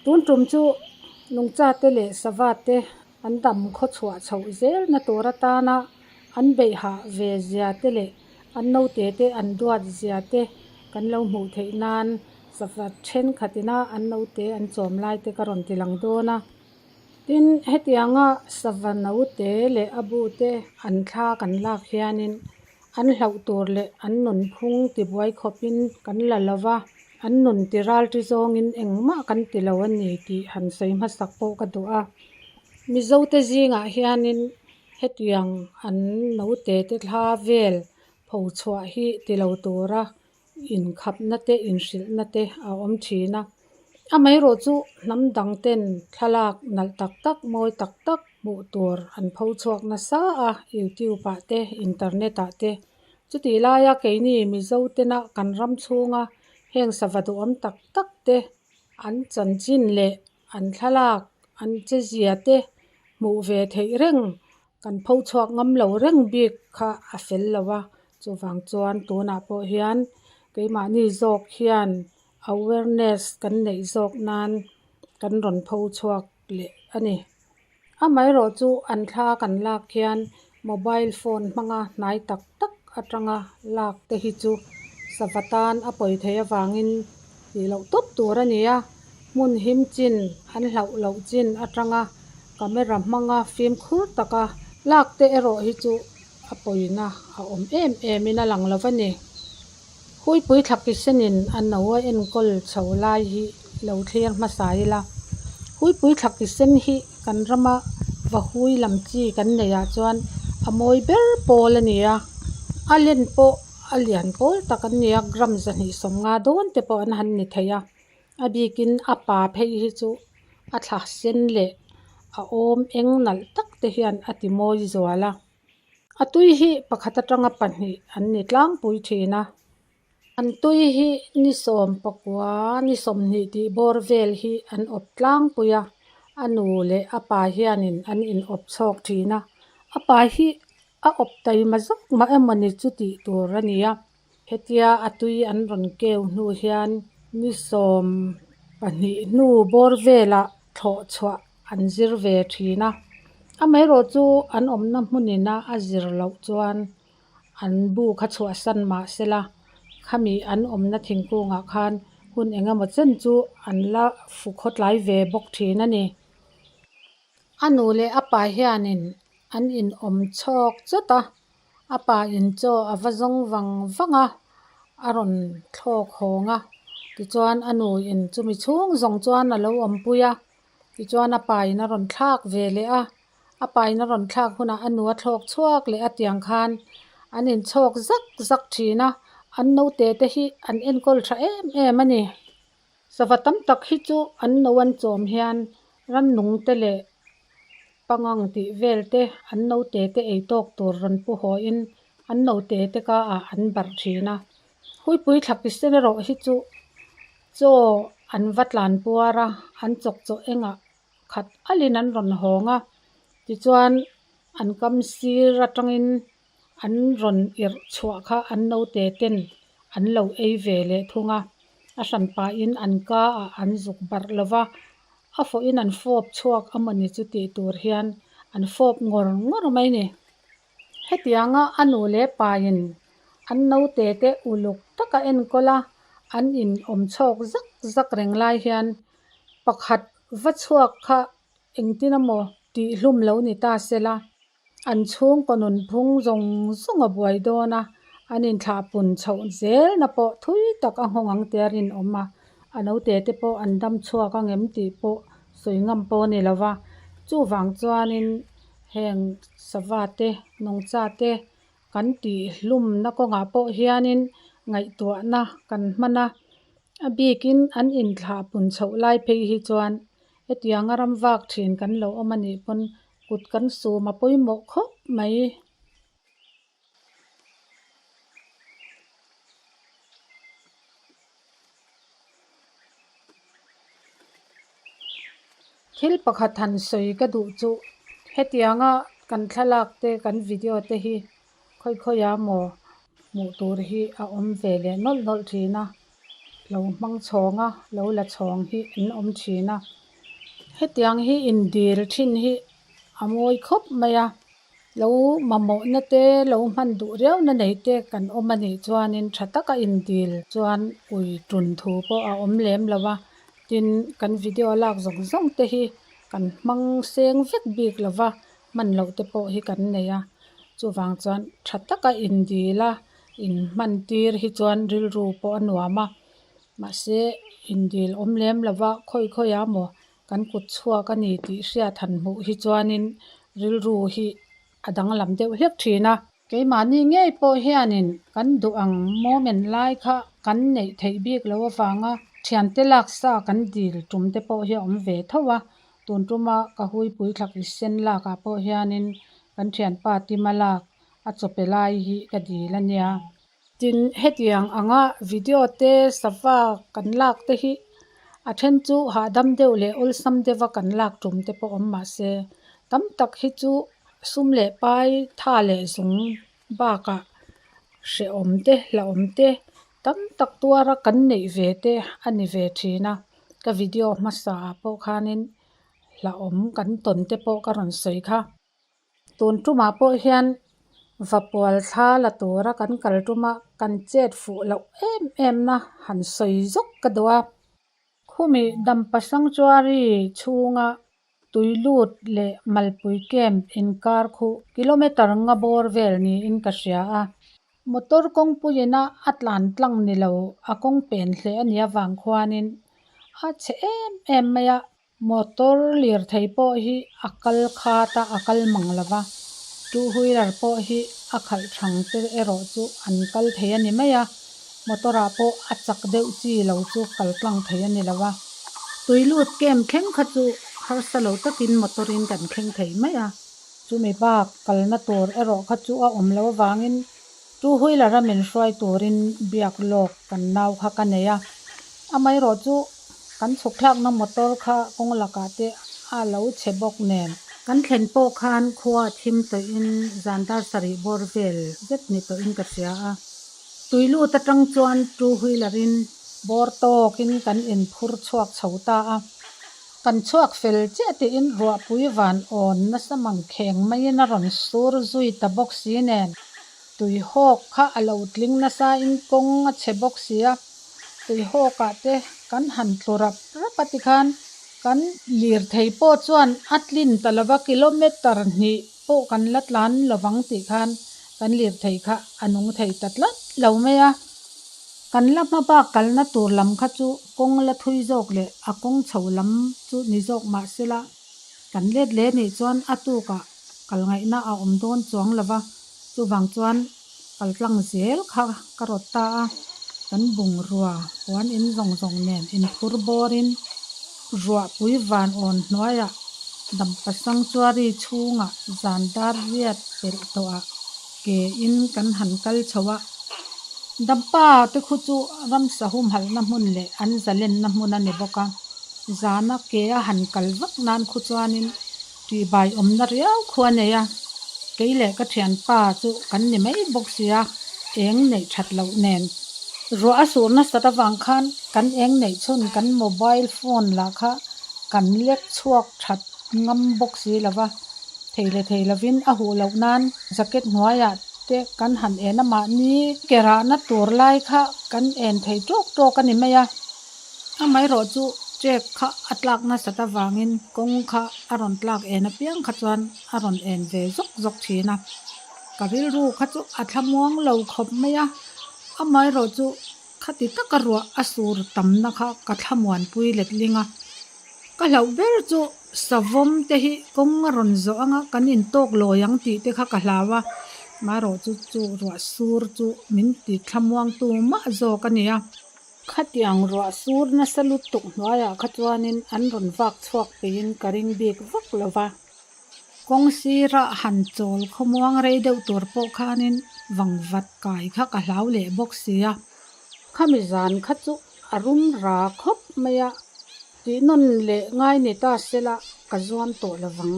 Tun tum chu nungchate leh savate an dam khawchhuah chhoh zelna tur atana an beih hah ve zia te leh an naute te an duat zia te kan lo hmuh theih nan sava thenkhatina an naute an chawm lai te ka rawn ti lang dawn a. Tin, hetianga sava naute leh a bu te an thla kan lak hianin an hlauh tur leh an nunphung tibuai khawpin kan la lo va, an nun ti ralṭi zawngin engmah kan ti lo a ni tih han sawi hmasak pawh ka duh a. Mizote zingah hianin hetiang an naute te thla vel pho chhuah hi ti lo tura inkhapna te inhrilhna te a awm thin a. Amaherawh chu hnam dang ten thlalak nalh tak tak mawi tak tak hmuh tur an pho chhuak nasa a youtube ah te internet ah te. Chutih laia keini Mizo tena kan ram chhunga heng sava duhawm tak tak te an chanchin leh an thlalak an che zia te hmuh ve theih reng kan pho chhuak ngam lo reng bik kha a fel lo a. Chuvang chuan tunah pawh hian keimahni zawk hian awareness kan neih zawk nan kan rawn pho chhuak leh a ni. Amaherawh chu an thla kan lak hian mobile phone hmanga hnai tak tak atanga lak te hi chu sava tan a pawi theih avangin tih loh tawp tur a ni a, hmun him chin an hlauh loh chin atanga camera hmanga fimkhur taka lak te erawh hi chu a pawina a awm em em in a lang lo va ni. Huipui thlakisenin a no a enkawl chho lai hi lo thlir hmasa ila. Huipui thlakisen hi kan rama vahui lam chi kan neih ah chuan a mawi ber pawl a ni a, a len pawh a lian pawl tak an ni a, gram 250 dawn te pawh an han ni thei a, a bikin a pa phei hi chu a thla sen leh a awm eng nalh tak te hian a ti mawi zual a. A tui hi pakhat atanga pahnih an ni tlangpui thin a, an tui hi ni 19 ni 20 tih bawr vel hi an awp tlangpui a, a nu leh a pa hianin an in awp chhawk thin a, a pa hi a awp taima zawk mah emawni chu tih tur a ni a, hetia a tui an rawn keu hnu hian ni 12 hnu bawr velah thlawh chhuah an zir ve thin a, amaherawh chu an awmna hmunina a zir loh chuan an bu kha chhuahsan mah sela khami an awmna thingkungah khan hun eng emaw chen chu an la fu khawtlai ve bawk thin a ni. A nu leh a pa hianin an inawm chhawk chawt a, a pa in chaw a va zawng vang vang a, a rawn thlawk hawng a, tichuan a nu in chumi chhung zawng chuan a lo awmpui a, tichuan a pa in a rawn thlak ve leh a, a pa in a rawn thlak hunah a nu a thlawk chhuak leh a tiang khan an inchhawk zak zak thin a, an naute te hi an enkawl tha em em a ni. Sava tam tak hi chu an no an chawm hian rannung te leh pangang tih vel te an naute te ei tawk tur rawn pu hawiin an naute te ka ah an barh thin a. Huipui thlakisen erawh hi chu chaw an va tlan puar a, an chawk chaw engah khat alin an rawn hawng a, tichuan an kam sir atangin an rawn irh chhuah kha an naute ten an lo ei ve leh thung a, a hran pahin an ka ah an zuk barh lo va, a fawhin an fawp chhuak a mawni chu tih tur hian an fawp ngawr ngawr mai a ni. Hetianga a nu leh pain an naute te uluk taka enkawl a, an in awm chhawk zak zak reng lai hian pakhat va chhuak kha engtin emaw tih hlum lo ni ta sela, an chhungkaw nunphung zawng zawng a buai dawn a, an inthlahpun chhoh zelna pawh thui tak a nghawng ang tia rinawm a, a naute te pawh an dam chhuak ang em tih pawh sawi ngam pawh a ni lo va, chuvang chuanin heng sava te nungcha te kan tih hlumna kawngah pawh hianin ngaihtuahna kan hman a, a bikin an inthlahpun chhoh lai phei hi chuan hetianga ram vak thin kan lo awm a nih pawn kut kan sum a pawimawh khawp mai. Thil pakhat han sawi ka duh chu hetianga kan thlalak te kan video te hi khawi khawi ah maw hmuh tur hi a awm ve leh nawlh nawlh thin a. lo hmang chhawng a lo la chhawng hi an awm thin a hetiang hi indil thin hi a mawi khawp mai a lo mamawh na te lo hman duh riau na nei te kan awm a nih chuanin tha taka indil chuan ui tun thu pawh a awm lem lo a tin kan video lak zawng zawng te hi kan hmang seng vek bik lo va hman loh te pawh hi kan nei a chuvang chuan tha taka indil a inhman tir hi chuan rilru pawh a nuam a mahse indil awm lem lo va khawi khawi ah maw kan kut chhuak a ni tih hriat han hmuh hi chuanin rilru hi a danglam deuh hlek thin a. Keimahni ngei pawh hianin kan duh ang moment lai kha kan neih theih bik loh avanga thiante laksa kan dil tum te pawh hi a awm ve tho a, tun tuma ka huipui thlak i sen lakah pawh hianin kan thianpa Tima lak a chawpe lai hi ka dil a nia. Tin, hetiang anga video te sava kan lak te hi a then chu hahdam deuh leh awlsam deuha kan lak tum te pawh awm mahse tam tak hi chu sum leh pai tha leh zung bakah hrehawm te hlauhawm te tam tak tuara kan neih ve te a ni ve thin a. Ka video hmasa ah pawh khanin hlauhawm kan tawn te pawh ka rawn sawi kha. Tun tumah pawh hian vapual thla la tura kan kal tuma kan chet fuh loh em em na han sawi zawk ka duh a. Khumi Dampa Sanctuary chhunga tui lut leh Malpui Camp inkar khuh kilometre nga bawr vel niin ka hria a. Motor kawngpuiin a a tlan tlang ni lo a kawng pen hle a nih avang khuanin a chhe em em mai a. Motor lirthei pawh hi a kal khat a, a kal mang lo va, two wheeler pawh hi a khalh thang te erawh chu an kal thei a ni mai a, motor ah pawh a chak deuh chi lo chu kal tlang thei a ni lo a. Tui lut camp thleng kha chu harsa lo takin motor in kan thleng thei mai a, chumi bak kalna tur erawh kha chu a awm lo avangin two wheeler a min hruai turin biak lawk kan nau kha ka nei a, amaherawh chu Kan chhuk thlakna motor kha kawng lakah te a lo chhe bawk nen. Kan thlen pawh khan khua a thim tawhin zan dar sarih bawr vel zet ni tawhin ka hria a. Tui lut atang chuan two wheeler in bawr tawkin kan inphur chhuak chho ta a. Kan chhuak fel chiah tiin ruahpui van awn nasa mangkheng maiin a rawn sur zui ta bawk si nen. Tuihawk kha a lo tling nasa in kawng a chhe bawk si a, tuihawkah te kan han tlu rap rap a tikhan kan lirthei pawh chuan a tlin ta lova kilometer hnih pawh kan la tlan lovang tih khan kan lirthei kha a nung thei ta tlat lo mai a. Kan la hma bak kalna tur lam kha chu kawng la thui zawk leh a kawng chho lam chu ni zawk mahsela kan let leh nih chuan a tukah kal ngaihna a awm dawn chuang lo va, chuvang chuan kal tlang zel kha ka rawt ta a, kan bungrua puan in zawng zawng nen inphur bawrin ruahpui van awn hnuaiah Dampa Sanctuary chhungah zan dar riat pelh tawhah ke in kan han kal chho a, Dampa te khu chu ramsa humhalhna hmun leh an zalenna hmun a ni bawk a, zana ke a han kal vak nan khu chuanin Tihbai awmna riau khu a nei a, kei leh ka thianpa chu kan ni mai bawk sia, eng neih that loh nen. Ruah a sur nasat avang khan kan eng neih chhun kan mobile phone lah kha kan lek chhuak that ngam bawk si lo va, thei leh thei lovin a huh loh nan jacket hnuaiah te kan han en a, mahni ke rahna tur lai kha kan en thei tawk tawk a ni mai a. Amaherawh chu check kha a tlak nasat avangin kawng kha a rawn tlak en apiang kha chuan a rawn en ve zawk zawk thin a. Ka rilru kha chu a thlamuang lo khawp mai a, amaherawh chu khati taka ruah a sur tamna kha ka thlamuanpui letling a. Ka hlauh ber chu savawm te hi kawng a rawn zawh anga kan intawk lawi ang tih te kha ka hlau a, amaherawh chu chu ruah sur chu min ti thlamuangtu mah zawk a ni a. Khatiang ruah sur nasa lutuk hnuaiah kha chuanin an rawn vak chhuak peihin ka ring bik vak lo va. Kawng sira han chawl khawmuang rei deuh tur pawh khanin vangvat kai kha ka hlau leh bawk si a. Khami zan kha chu a rum ra khawp mai a, tih nawn leh ngai ni ta sela ka zuam tawh lo vang.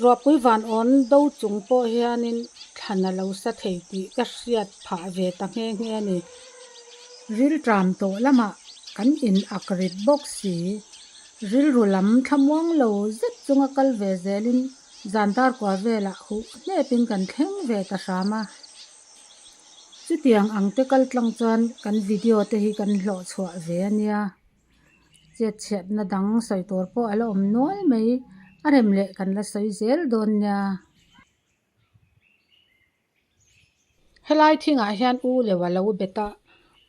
Ruahpui van awn do chung pawh hianin thlan a lo sa thei tih ka hriat phah ve ta nghe nghe a ni. Rilṭam tawh lamah kan in ak rit bawk si. Rilru lam thlamuang lo zet chunga kal ve zelin zan dar kua velah huh hnepin kan thleng ve ta hram a. Chutiang ang te kal tlang chuan kan video te hi kan hlawh chhuah ve a nia. Chet chhiatna dang sawi tur pawh a la awm nual mai. A rem leh kan la sawi zel dawn nia. Helai thingah hian u leuh a lo bet a,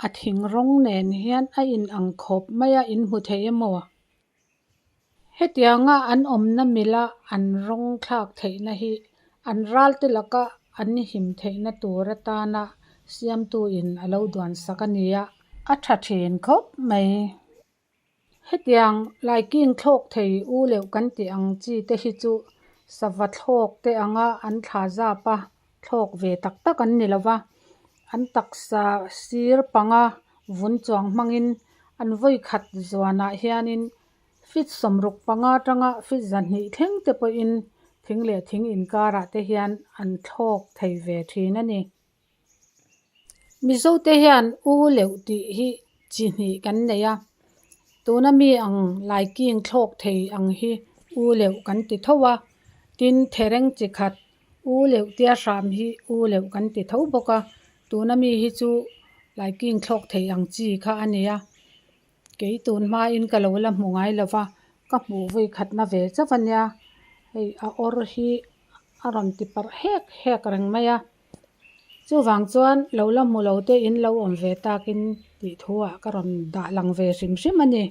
a thing rawng nen hian a in ang khawp mai a, in hmu thei emaw? Hetianga an awmna mila an rawng thlak theihna hi an ralte laka an him theihna tur atana siamtu in a lo duan sak a ni a, a tha thin khawp mai. Hetiang laiking thlawk thei u leuh kan tih ang chi te hi chu sava thlawk te anga an thla zap a, thlawk ve tak tak an ni lo va, an taksa sir panga vun chuang hmangin an vawi khat zuanah hianin feet 65 atanga feet 200 thleng te pawhin thing leh thing inkarah te hian an thlawk thei ve thin a ni. Mizote hian u leuh tih hi chi hnih kan nei a, tuna mi ang laiking thlawk thei ang hi u leuh kan ti tho a, tin thereng chi khat u leuh tia hram hi u leuh kan ti tho bawk a, tuna mi hi chu laiking thlawk thei ang chi kha a ni a, kei tun hmain ka lo la hmu ngai lo va, ka hmuh vawi khatna ve chauh a nia, hei a awr hi a rawn ti parh hek hek reng mai a. Chuvang chuan lo la hmu lo te in lo awm ve takin tih thu ah ka rawn dah lang ve hrim hrim a ni.